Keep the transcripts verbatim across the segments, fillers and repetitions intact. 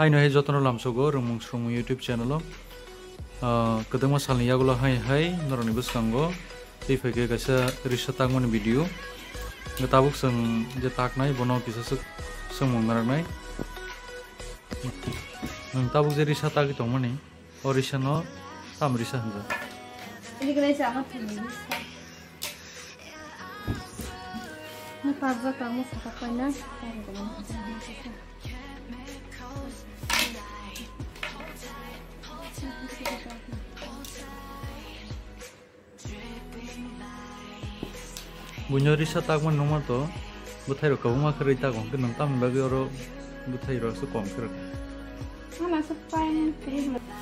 Aino hai jotono lamsogo Rwngmung Swrwngmung YouTube channel o. Ah, kwdwngma salni yagulo hai hai norokni bwskango tei phaikhe kaisa risa takmani video. Tabuk chwng je taknai bono kisa swk swngmung naraknai. Nwng tabuk je risa tagwi tongmani, o risa no tam risa hwnjak? Ini kena isi amat ini risa. Ini parjak kamu satak paina. Buino risa takmani nungma to, bwthairok kwbangma khe rwi tago, hwnkhe nwng tamni bagwi oro bwthairok se kom khe rwkha. Ano se pain khe rwkha.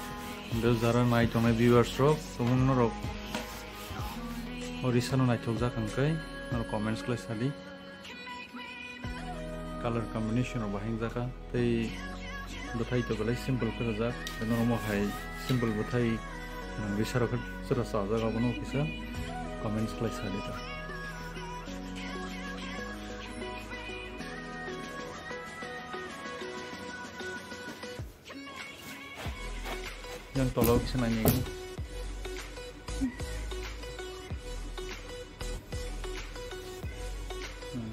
Hwnkhe jara nai tongnai viewers rok, kwbangma norok o risa no naithokjak hwnkhe norok comments khlai sadi. Color combination rok bahai wngjakha, tei bwthai to belai simple khe rwjak, tei norok hai simple bwthai, um, risa rok khe chwra chajak, abono kisa comments khlai sadi ta. Yang tolao kisa nainai. Hmm.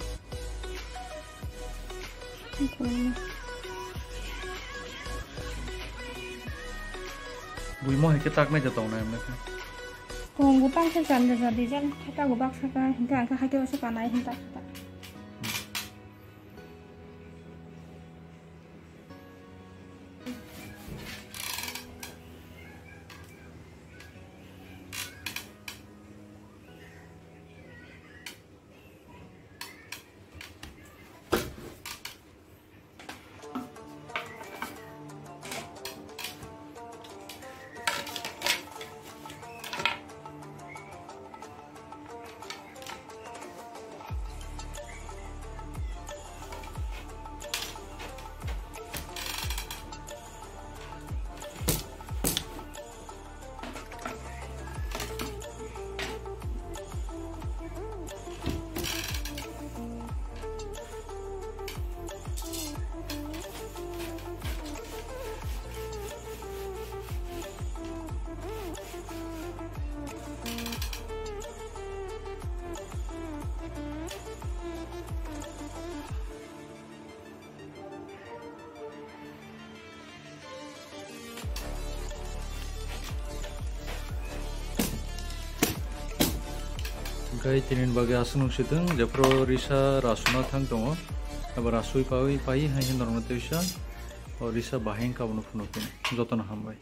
Buimo hai khe taknai da tongnai amne khe. Kong butang khe jan da jadi jan khe ta bubak saka hingka hingka hai khe se kanai hingka. Hwnkhe tini bagwi aswk nung sitwng, jephru risa rasuna thang tongo, abo rasui paui pai hai norokno twisa o risa bahai wngkha, abono phunukphino jotono hambai.